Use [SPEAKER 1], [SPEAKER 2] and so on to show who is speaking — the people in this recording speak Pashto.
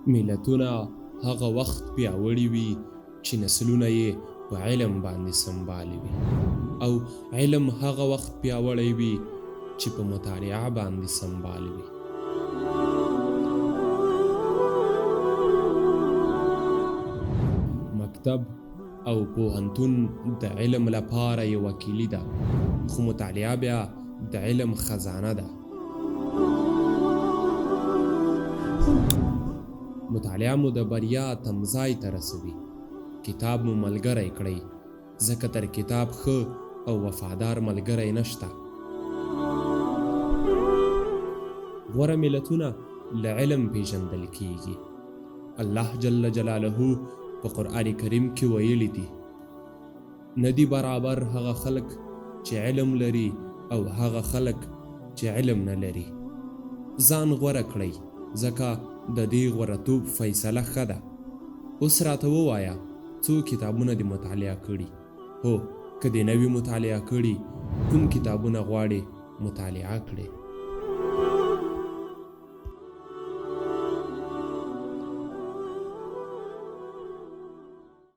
[SPEAKER 1] ملتونه هغه وخت پیاوړي وي چې نسلونه یې په علم باندې سمبال وي او علم هغه وخت پیاوړی وي چې په مطالعه باندې سمبال وي. مکتب او پوهنتون د علم لپاره یوه کیلي ده، خو مطالعه بیا د علم خزانه ده. مطالعه مو د بریا تمځای ته رسوي. کتاب مو ملګری کړئ، ځکه تر کتاب ښه او وفادار ملګری نشته. غوره ملتونه له علم پېژندل کېږي. الله جل جلاله په قرآن کریم کې ویلي دي. نه دي برابر هغه خلک چې علم لري او هغه خلک چې علم نه لري. ځان غوره کړئ ځکه د دې غوره توب فیصله ښه ده. اوس راته ووایه څو کتابونه دې مطالعه کړي؟ هو که دې نه وي مطالعه کړي کوم کتابونه غواړې مطالعه کړې؟